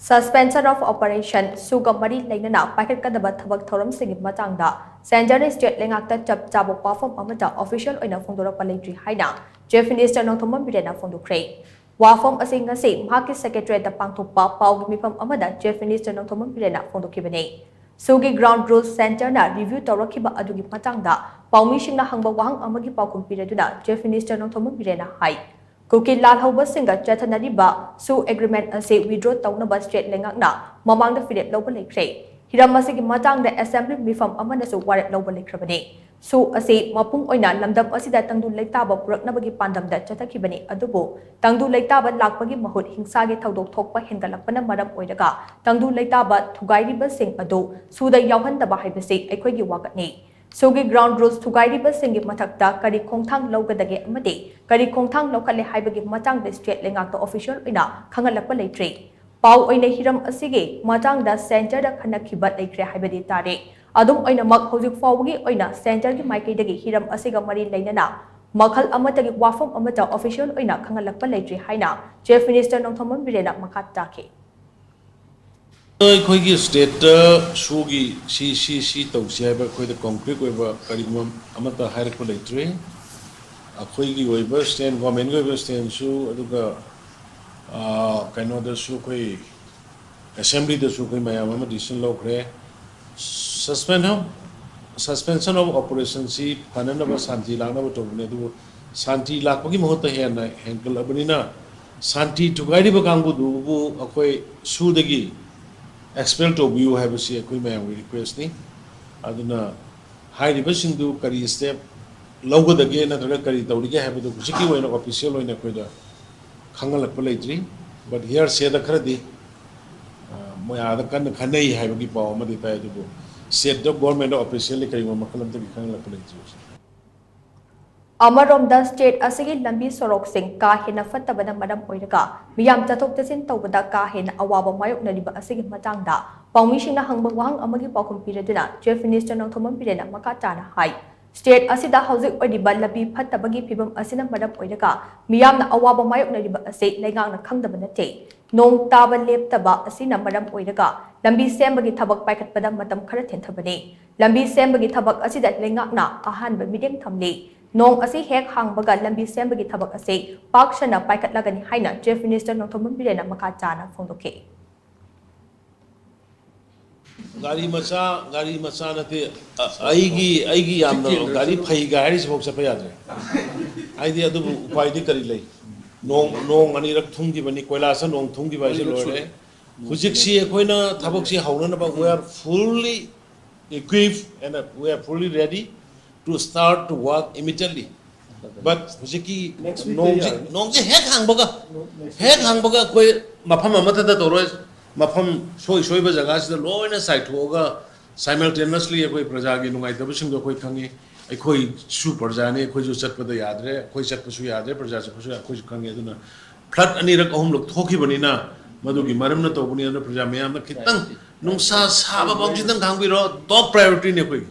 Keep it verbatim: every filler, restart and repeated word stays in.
Suspension of Operation ꯁꯨꯒ ꯃꯔꯤ ꯂꯩꯅꯅ ꯄꯥꯏꯈꯠꯀꯗꯕ ꯊꯕꯛ ꯊꯧꯔꯝꯁꯤꯡꯒꯤ ꯃꯇꯥꯡꯗ ꯁꯦꯟꯇꯔꯅ ꯁ꯭ꯇꯦꯠ ꯂꯩꯉꯥꯛꯇ ꯆꯞ ꯆꯥꯕ ꯋꯥꯐꯝ ꯑꯃꯠꯇ ꯑꯣꯐꯤꯁꯤꯌꯦꯜ ꯑꯣꯏꯅ ꯐꯣꯡꯗꯣꯔꯛꯄ ꯂꯩꯇ꯭ꯔꯤ ꯍꯥꯏꯅ ꯆꯤꯐ ꯃꯤꯅꯤꯁꯇꯔ ꯅꯣꯡꯊꯣꯝꯕꯝ ꯕꯤꯔꯦꯟꯅ ꯐꯣꯡꯗꯣꯛꯈ꯭ꯔꯦ꯫ ꯋꯥꯐꯝ ꯑꯁꯤ ꯉꯁꯤ ꯃꯍꯥꯛꯀꯤ ꯁꯦꯀ꯭ꯔꯦꯇꯔꯤꯌꯦꯠꯇ ꯄꯥꯡꯊꯣꯛꯄ ꯄꯥꯎꯒꯤ ꯃꯤꯐꯝ ꯑꯃꯗ ꯆꯤꯐ ꯃꯤꯅꯤꯁꯇꯔ ꯅꯣꯡꯊꯣꯝꯕꯝ ꯕꯤꯔꯦꯟꯅ ꯐꯣꯡꯗꯣꯛꯈꯤꯕꯅꯤ꯫ ꯁꯨꯒꯤ ꯒ꯭ꯔꯥꯎꯟ ꯔꯨꯜ ꯁꯦꯟꯇꯔꯅ ꯔꯤꯚ꯭ꯌꯨ ꯇꯧꯔꯛꯈꯤꯕ ꯑꯗꯨꯒꯤ ꯃꯇꯥꯡꯗ ꯄꯥꯎꯃꯤꯁꯤꯡꯅ ꯍꯪꯕ ꯋꯥꯍꯪ ꯑꯃꯒꯤ ꯄꯥꯎꯈꯨꯝ ꯄꯤꯔꯗꯨꯅ ꯆꯤꯐ ꯃꯤꯅꯤꯁꯇꯔ ꯅꯣꯡꯊꯣꯝꯕꯝ ꯕꯤꯔꯦꯟꯅ ꯍꯥꯏ, ꯀꯨꯀꯤ ꯂꯥꯜꯍꯧꯕꯁꯤꯡꯒ ꯆꯠꯊꯅꯔꯤꯕ ꯁꯨ ꯑꯦꯒ꯭ꯔꯤꯃꯦꯟ ꯑꯁꯤ ꯋꯤꯗ꯭ꯔꯣ ꯇꯧꯅꯕ ꯁ꯭ꯇꯦꯠ ꯂꯩꯉꯥꯛꯅ ꯃꯃꯥꯡꯗ ꯐꯤꯔꯦꯞ ꯂꯧꯕ ꯂꯩꯈ꯭ꯔꯦ꯫ ꯍꯤꯔꯝ ꯑꯁꯤꯒꯤ ꯃꯇꯥꯡꯗ ꯑꯦꯁꯦꯝꯕ꯭ꯂꯤ ꯃꯤꯐꯝ ꯑꯃꯅꯁꯨ ꯋꯥꯔꯦꯞ ꯂꯧꯕ ꯂꯩꯈ꯭ꯔꯕꯅꯤ꯫ ꯁꯨ ꯑꯁꯤ ꯃꯄꯨꯡ ꯑꯣꯏꯅ ꯂꯝꯗꯝ ꯑꯁꯤꯗ ꯇꯪꯗꯨ ꯂꯩꯇꯥꯕ ꯄꯨꯔꯛꯅꯕꯒꯤ ꯄꯥꯟꯗꯝꯗ ꯆꯠꯊꯈꯤꯕꯅꯤ, ꯑꯗꯨꯕꯨ ꯇꯪꯗꯨ ꯂꯩꯇꯥꯕ ꯂꯥꯛꯄꯒꯤ ꯃꯍꯨꯠ ꯍꯤꯡꯁꯥꯒꯤ ꯊꯧꯗꯣꯛ ꯊꯣꯛꯄ ꯍꯦꯟꯒꯠꯂꯛꯄꯅ ꯃꯔꯝ ꯑꯣꯏꯔꯒ ꯇꯪꯗꯨ ꯂꯩꯇꯥꯕ ꯊꯨꯒꯥꯏꯔꯤꯕꯁꯤꯡ ꯑꯗꯨ ꯁꯨꯗ ꯌꯥꯎꯍꯟꯗꯕ ꯍꯥꯏꯕꯁꯤ ꯑꯩꯈꯣꯏꯒꯤ ꯋꯥꯀꯠꯅꯤ꯫ ꯁꯨꯒꯤ ꯒ꯭ꯔꯥꯎꯟ ꯔꯨꯜꯁ ꯊꯨꯒꯥꯏꯔꯤꯕꯁꯤꯡꯒꯤ ꯃꯊꯛꯇ ꯀꯔꯤ ꯈꯣꯡꯊꯥꯡ ꯂꯧꯒꯗꯒꯦ ꯑꯃꯗꯤ ꯀꯔꯤ ꯈꯣꯡꯊꯥꯡ ꯂꯧꯈꯠꯂꯦ ꯍꯥꯏꯕꯒꯤ ꯃꯇꯥꯡꯗ ꯁ꯭ꯇꯦꯠ ꯂꯩꯉꯥꯛꯇ ꯑꯣꯐꯤꯁꯤꯌꯦꯜ ꯑꯣꯏꯅ ꯈꯪꯍꯜꯂꯛꯄ ꯂꯩꯇ꯭ꯔꯤ꯫ ꯄꯥꯎ ꯑꯣꯏꯅ ꯍꯤꯔꯝ ꯑꯁꯤꯒꯤ ꯃꯇꯥꯡꯗ ꯁꯦꯟꯇꯔꯗ ꯈꯟꯅꯈꯤꯕ ꯂꯩꯈ꯭ꯔꯦ ꯍꯥꯏꯕꯗꯤ ꯇꯥꯔꯦ꯫ ꯑꯗꯨꯝ ꯑꯣꯏꯅꯃꯛ, ꯍꯧꯖꯤꯛ ꯐꯥꯎꯕꯒꯤ ꯑꯣꯏꯅ ꯁꯦꯟꯇꯔꯒꯤ ꯃꯥꯏꯀꯩꯗꯒꯤ ꯍꯤꯔꯝ ꯑꯁꯤꯒ ꯃꯔꯤ ꯂꯩꯅꯅ ꯃꯈꯜ ꯑꯃꯠꯇꯒꯤ ꯋꯥꯐꯝ ꯑꯃꯠꯇ ꯑꯣꯐꯤꯁꯤꯌꯦꯜ ꯑꯣꯏꯅ ꯈꯪꯍꯜꯂꯛꯄ ꯂꯩꯇ꯭ꯔꯤ ꯍꯥꯏꯅ ꯆꯤꯐ ꯃꯤꯅꯤꯁꯇꯔ ꯅꯣꯡꯊꯣꯝꯕꯝ ꯕꯤꯔꯦꯟꯅ ꯃꯈꯥ ꯇꯥꯈꯤ꯫ ꯑꯩꯈꯣꯏꯒꯤ ꯁ꯭ꯇꯦꯠꯇ ꯁꯨꯒꯤ ꯁꯤ ꯁꯤ ꯁꯤ ꯇꯧꯁꯤ ꯍꯥꯏꯕ ꯑꯩꯈꯣꯏꯗ ꯀꯣꯡꯀ꯭ꯔꯤꯠ ꯑꯣꯏꯕ ꯀꯔꯤꯒꯨꯝꯕ ꯑꯃꯠꯇ ꯍꯥꯏꯔꯛꯄ ꯂꯩꯇ꯭ꯔꯤ꯫ ꯑꯩꯈꯣꯏꯒꯤ ꯑꯣꯏꯕ ꯁ꯭ꯇꯦꯟ, ꯒꯣꯔꯃꯦꯟꯒꯤ ꯑꯣꯏꯕ ꯁ꯭ꯇꯦꯟꯁꯨ, ꯑꯗꯨꯒ ꯀꯩꯅꯣꯗꯁꯨ ꯑꯩꯈꯣꯏ ꯑꯦꯁꯦꯝꯕ꯭ꯂꯤꯗꯁꯨ ꯑꯩꯈꯣꯏ ꯃꯌꯥꯝ ꯑꯃ ꯗꯤꯁꯤꯖꯟ ꯂꯧꯈ꯭ꯔꯦ꯫ ꯁꯁꯄꯦꯟ ꯁꯁꯄꯦꯟꯁꯟ ꯑꯣꯐ ꯑꯣꯄꯔꯦꯁꯟꯁꯤ ꯐꯅꯅꯕ, ꯁꯥꯟꯇꯤ ꯂꯥꯛꯅꯕ ꯇꯧꯕꯅꯦ, ꯑꯗꯨꯕꯨ ꯁꯥꯟꯇꯤ ꯂꯥꯛꯄꯒꯤ ꯃꯍꯨꯠꯇ ꯍꯦꯟꯅ ꯍꯦꯟꯒꯠꯂꯕꯅꯤꯅ, ꯁꯥꯟꯇꯤ ꯊꯨꯒꯥꯏꯔꯤꯕ ꯀꯥꯡꯕꯨꯗꯨꯕꯨ ꯑꯩꯈꯣꯏ ꯁꯨꯗꯒꯤ ꯑꯦꯛꯁꯄꯦꯜ ꯇꯧꯕꯤꯌꯨ ꯍꯥꯏꯕꯁꯤ ꯑꯩꯈꯣꯏ ꯃꯌꯥꯝꯒꯤ ꯔꯤꯀ꯭ꯋꯦꯁꯅꯤ꯫ ꯑꯗꯨꯅ ꯍꯥꯏꯔꯤꯕꯁꯤꯡꯗꯨ ꯀꯔꯤ ꯁ꯭ꯇꯦꯞ ꯂꯧꯒꯗꯒꯦ ꯅꯠꯇ꯭ꯔꯒ ꯀꯔꯤ ꯇꯧꯔꯤꯒꯦ ꯍꯥꯏꯕꯗꯨ ꯍꯧꯖꯤꯛꯀꯤ ꯑꯣꯏꯅ ꯑꯣꯐꯤꯁꯤꯌꯦꯜ ꯑꯣꯏꯅ ꯑꯩꯈꯣꯏꯗ ꯈꯪꯍꯜꯂꯛꯄ ꯂꯩꯇ꯭ꯔꯤ꯫ ꯕꯠ ꯍꯤꯌꯔ ꯁꯦꯗ ꯈꯔꯗꯤ ꯃꯣꯏ ꯑꯥꯗ ꯀꯟꯅ ꯈꯟꯅꯩ ꯍꯥꯏꯕꯒꯤ ꯄꯥꯎ ꯑꯃꯗꯤ ꯇꯥꯏ, ꯑꯗꯨꯕꯨ ꯁ꯭ꯇꯦꯠꯇ ꯒꯣꯔꯃꯦꯟꯗ ꯑꯣꯐꯤꯁꯤꯌꯦꯜꯂꯤ ꯀꯔꯤꯒꯨꯝꯕ ꯃꯈꯜ ꯑꯃꯠꯇꯒꯤ ꯈꯪꯍꯜꯂꯛꯄ ꯂꯩꯇ꯭ꯔꯤ ꯍꯧꯖꯤꯛ꯫ ꯑꯃꯔꯣꯝꯗ, ꯁ꯭ꯇꯦꯠ ꯑꯁꯤꯒꯤ ꯂꯝꯕꯤ ꯁꯣꯔꯣꯛꯁꯤꯡ ꯀꯥ ꯍꯦꯟꯅ ꯐꯠꯇꯕꯅ ꯃꯔꯝ ꯑꯣꯏꯔꯒ ꯃꯤꯌꯥꯝ ꯆꯠꯊꯣꯛ ꯆꯠꯁꯤꯟ ꯇꯧꯕꯗ ꯀꯥ ꯍꯦꯟꯅ ꯑꯋꯥꯕ ꯃꯥꯌꯣꯛꯅꯔꯤꯕ ꯑꯁꯤꯒꯤ ꯃꯇꯥꯡꯗ ꯄꯥꯎꯃꯤꯁꯤꯡꯅ ꯍꯪꯕ ꯋꯥꯍꯪ ꯑꯃꯒꯤ ꯄꯥꯎꯈꯨꯝ ꯄꯤꯔꯗꯨꯅ ꯆꯤꯐ ꯃꯤꯅꯤꯁꯇꯔ ꯅꯣꯡꯊꯣꯝꯕꯝ ꯕꯤꯔꯦꯟꯅ ꯃꯈꯥ ꯇꯥꯅ ꯍꯥꯏ, ꯁ꯭ꯇꯦꯠ ꯑꯁꯤꯗ ꯍꯧꯖꯤꯛ ꯑꯣꯏꯔꯤꯕ ꯂꯝꯕꯤ ꯐꯠꯇꯕꯒꯤ ꯐꯤꯕꯝ ꯑꯁꯤꯅ ꯃꯔꯝ ꯑꯣꯏꯔꯒ ꯃꯤꯌꯥꯝꯅ ꯑꯋꯥꯕ ꯃꯥꯌꯣꯛꯅꯔꯤꯕ ꯑꯁꯤ ꯂꯩꯉꯥꯛꯅ ꯈꯪꯗꯕ ꯅꯠꯇꯦ꯫ ꯅꯣꯡ ꯇꯥꯕ ꯂꯦꯞꯇꯕ ꯑꯁꯤꯅ ꯃꯔꯝ ꯑꯣꯏꯔꯒ ꯂꯝꯕꯤ ꯁꯦꯝꯕꯒꯤ ꯊꯕꯛ ꯄꯥꯏꯈꯠꯄꯗ ꯃꯇꯝ ꯈꯔ ꯊꯦꯡꯊꯕꯅꯤ꯫ ꯂꯝꯕꯤ ꯁꯦꯝꯕꯒꯤ ꯊꯕꯛ ꯑꯁꯤꯗ ꯂꯩꯉꯥꯛꯅ ꯑꯍꯥꯟꯕ ꯃꯤꯠꯌꯦꯡ ꯊꯝꯂꯤ꯫ ꯅꯣꯡ ꯑꯁꯤ ꯍꯦꯛ ꯍꯥꯡꯕꯒ ꯂꯝꯕꯤ ꯁꯦꯝꯕꯒꯤ ꯊꯕꯛ ꯑꯁꯤ ꯄꯥꯛ ꯁꯟꯅ ꯄꯥꯏꯈꯠꯂꯒꯅꯤ ꯍꯥꯏꯅ Chief Minister ꯅꯣꯡꯊꯣꯝꯕꯝ ꯕꯤꯔꯦꯟꯅ ꯃꯈꯥ ꯇꯥꯅ ꯐꯣꯡꯗꯣꯛꯈꯤ꯫ ꯒꯥꯔꯤ ꯃꯆꯥ ꯒꯥꯔꯤ ꯃꯆꯥ ꯅꯠꯇꯦ꯫ ꯑ- ꯑꯩꯒꯤ ꯑꯩꯒꯤ ꯌꯥꯝꯅ ꯒꯥꯔꯤ ꯐꯩꯒ ꯍꯥꯏꯔꯤꯁꯤꯐꯥꯎ ꯆꯠꯄ ꯌꯥꯗ꯭ꯔꯦ꯫ ꯍꯥꯏꯗꯤ ꯑꯗꯨꯕꯨ ꯎꯄꯥꯏꯗꯤ ꯀꯔꯤ ꯂꯩ? ꯅꯣꯡ ꯅꯣꯡ ꯑꯅꯤꯔꯛ ꯊꯨꯝꯈꯤꯕꯅꯤ, ꯀꯣꯏꯂꯥꯁꯅ ꯅꯣꯡ ꯊꯨꯝꯈꯤꯕ ꯍꯥꯏꯁꯦ ꯂꯣꯏꯔꯦ꯫ ꯍꯧꯖꯤꯛꯁꯤ ꯑꯩꯈꯣꯏꯅ ꯊꯕꯛꯁꯤ ꯍꯧꯅꯅꯕ we are fully equipped and we are fully ready to start to work immediately. But ꯍꯧꯖꯤꯛꯀꯤ ꯅꯣꯡꯁꯤ ꯅꯣꯡꯁꯤ ꯍꯦꯛ ꯍꯥꯡꯕꯒ ꯍꯦꯛ ꯍꯥꯡꯕꯒ ꯑꯩꯈꯣꯏ ꯃꯐꯝ ꯑꯃꯠꯇꯗ ꯇꯧꯔꯣꯏ꯫ ꯃꯐꯝ ꯁꯣꯏ ꯁꯣꯏꯕ ꯖꯒꯥꯁꯤꯗ ꯂꯣꯏꯅ ꯆꯥꯏꯊꯣꯛꯑꯒ simultaneously ꯑꯩꯈꯣꯏ ꯄ꯭ꯔꯖꯥꯒꯤ ꯅꯨꯡꯉꯥꯏꯇꯕꯁꯤꯡꯗꯣ ꯑꯩꯈꯣꯏ ꯈꯪꯉꯤ꯫ ꯑꯩꯈꯣꯏꯁꯨ ꯄ꯭ꯔꯖꯥꯅꯤ, ꯑꯩꯈꯣꯏꯁꯨ ꯆꯠꯄꯗ ꯌꯥꯗ꯭ꯔꯦ, ꯑꯩꯈꯣꯏ ꯆꯠꯄꯁꯨ ꯌꯥꯗ꯭ꯔꯦ, ꯄ꯭ꯔꯖꯥ ꯆꯠꯄꯁꯨ ꯌꯥ- ꯑꯩꯈꯣꯏꯁꯨ ꯈꯪꯉꯤ꯫ ꯑꯗꯨꯅ flood ꯑꯅꯤꯔꯛ ꯑꯍꯨꯝꯂꯛ ꯊꯣꯛꯈꯤꯕꯅꯤꯅ ꯃꯗꯨꯒꯤ ꯃꯔꯝꯅ ꯇꯧꯕꯅꯤ꯫ ꯑꯗꯨꯅ ꯄ꯭ꯔꯖꯥ ꯃꯌꯥꯝꯅ ꯈꯤꯇꯪ ꯅꯨꯡꯁꯥ ꯁꯥꯕ ꯐꯥꯎꯁꯤꯗꯪ ꯈꯥꯡꯕꯤꯔꯣ꯫ Top priorityꯅꯤ ꯑꯩꯈꯣꯏꯒꯤ꯫